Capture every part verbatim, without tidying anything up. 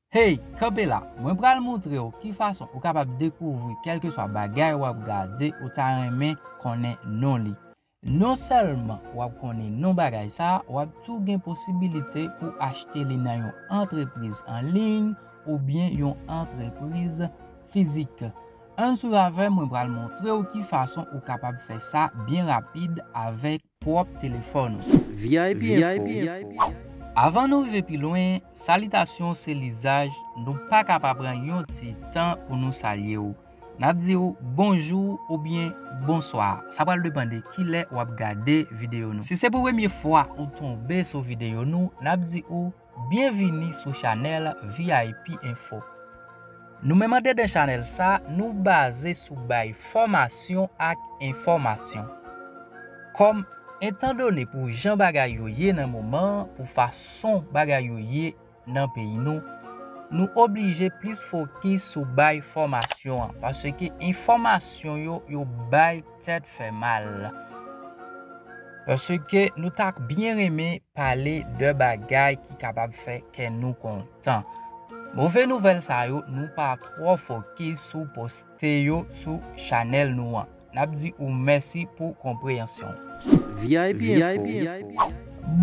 Hey, kanpe la, mwen pral montre w ki fason ou kapab dekouvri kèlkeswa bagay w ap gade ou ta renmen konnen non li. Non sèlman w ap konnen non bagay sa a, w ap tou gen posibilite pou achte li nan yon antrepriz an liy oubyen yon antrepriz fizik. Ann swiv avè m, mwen pral montre w ki fason ou kapab fè sa byen rapid avèk pwòp telefòn ou. V I P Info. Avan nou rive pi lwen, salitasyon se lizaj, nou pa ka pa pran yon ti tan pou nou salye w. N ap di w bonjou oubyen bonswa. Sa pral depann de kilè w ap gade videyo nou. Si se pou premye fwa ou tonbe sou videyo nou, n ap di w byenvini sou chanèl V I P Info. Nou menm andedan chanèl sa, nou baze sou bay fòmasyon ak enfòmasyon. Kòm, etandone pou jan bagay yo ye nan moman an, pou fason bagay yo ye nan peyi nou, nou oblije plis fokis sou bay fòmasyon an, paske enfòmasyon yo, yo bay tèt fè mal. Paske nou ta byen renmen pale de bagay ki kapab fè kè nou kontan. Move nouvèl sa yo, nou pa twò fokis sou poste yo sou chanèl nou an. N ap di ou mèsi pou konpreyansyon w. V I P Info.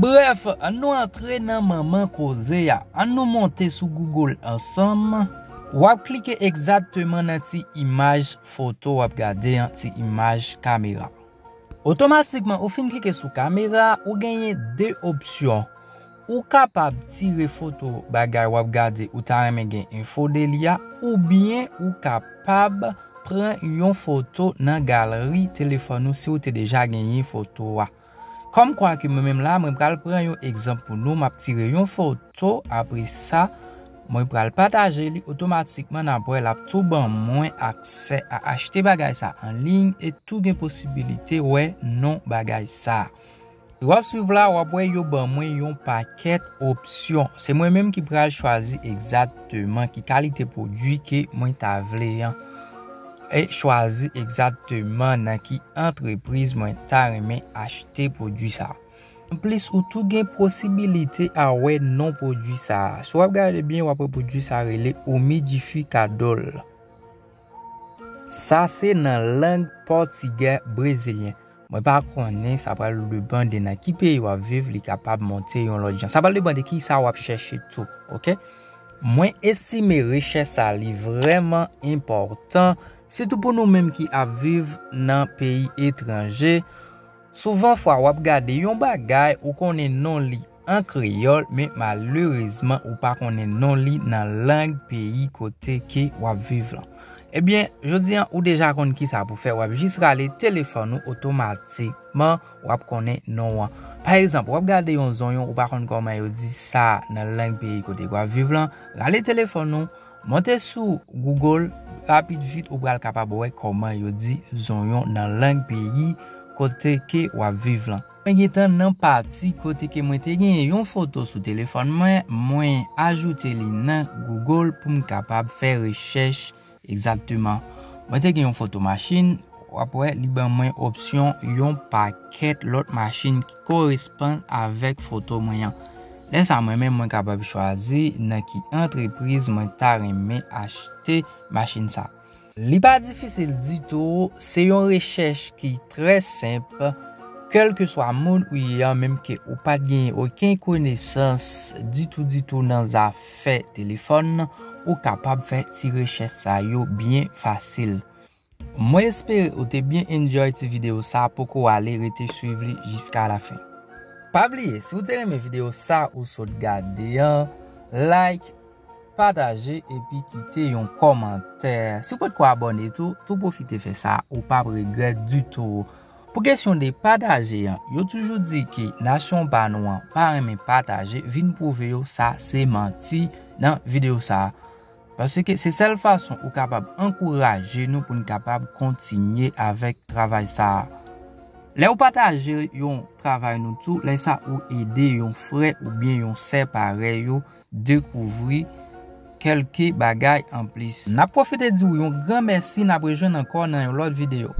Brèf, ann nou antre nan manman koze a. Ann nou monte sou Google ansanm. W ap klike egzakteman nan ti imaj foto w ap gade an, ti imaj kamera. Otomatikman, ou fin klike sou kamera, ou genyen de opsyon. Ou kapab tire foto bagay w ap gade ou ta renmen gen enfo de li a, oubyen ou kapab pran yon foto nan galri telefòn ou si w te deja genyen foto a. Kòmkwa ke mwen menm la, mwen pral pran yon egzanp pou nou, m ap tire yon foto, apre sa, mwen pral pataje li, otomatikman n ap wè l ap tou ban mwen aksè a achte bagay sa an liy e tou gen posibilite wè non bagay sa. W ap swiv la, w ap wè yo ban mwen yon pakèt opsyon. Se mwen menm ki pral chwazi egzakteman ki kalite pwodui ke mwen ta vle an. E chwazi egzakteman nan ki antrepriz mwen ta renmen achte pwodui sa. Anplis, ou tou gen posibilite a wè non pwodui sa. Si w ap gade byen, w ap wè pwodui sa rele umidificador. Sa se nan lang pòtigè brezilyen. Mwen pa konnen, sa pral depann de nan ki peyi w ap viv, li kapab monte yon lòt jan. Sa pral depann de kisa w ap chèche tou, oke? Mwen estime rechèch sa li vrèman enpòtan, sitou pou nou menm ki ap viv nan peyi etranje. Souvan fwa w ap gade yon bagay, ou konnen non li an kreyòl, men malerezman ou pa konnen non li nan lang peyi kote ke w ap viv lan. Ebyen, jodi an, ou deja konn kisa pou fè, w ap jis rale telefòn ou, otomatikman w ap konnen non an. Pa egzanp, w ap gade yon zonyon, ou pa konn kòman yo di sa nan lang peyi kote w ap viv lan, rale telefòn ou, monte sou Google, rapid vit ou pral kapab wè kòman yo di zonyon nan lang peyi kote ke w ap viv lan. Mwen gentan nan pati kote ke mwen te gen yon foto sou telefòn mwen, mwen ajoute li nan Google pou m kapab fè rechèch egzakteman. Mwen te gen yon foto machin, w ap wè li ban mwen opsyon yon pakèt lòt machin ki koresponn avèk foto mwen an. Lè sa mwen menm mwen kapab chwazi nan ki antrepriz mwen ta renmen achte machin sa. Li pa difisil ditou, se yon rechèch ki trè senp, kèlkeswa moun ou ye an, menm ke ou pa t genyen okenn konesans ditou, ditou nan zafè telefòn, ou kapab fè ti rechèch sa yo byen fasil. Mwen espere ou te byen enjoy ti videyo sa, poko ale rete swiv li jiska lafen. Pa bliye, si w te renmen videyo sa ou sot gade an, like, pataje epi kite yon kòmantè. Si w potko abòne tou, tou pwofite fè sa, ou p ap regrèt ditou. Pou kesyon de pataje an, yo toujou di ke nasyon pa nou an pa renmen pataje, vin pwouve yo sa se manti nan videyo sa. Paske se sèl fason ou kapab ankouraje nou pou n kapab kontinye avèk travay sa a. Lè w pataje yon travay nou tou, lè sa ou ede yon frè oubyen yon sè parèy ou dekouvri kèlke bagay anplis. N ap pwofite di w yon gran mèsi, n ap rejwenn ankò nan yon lòt videyo.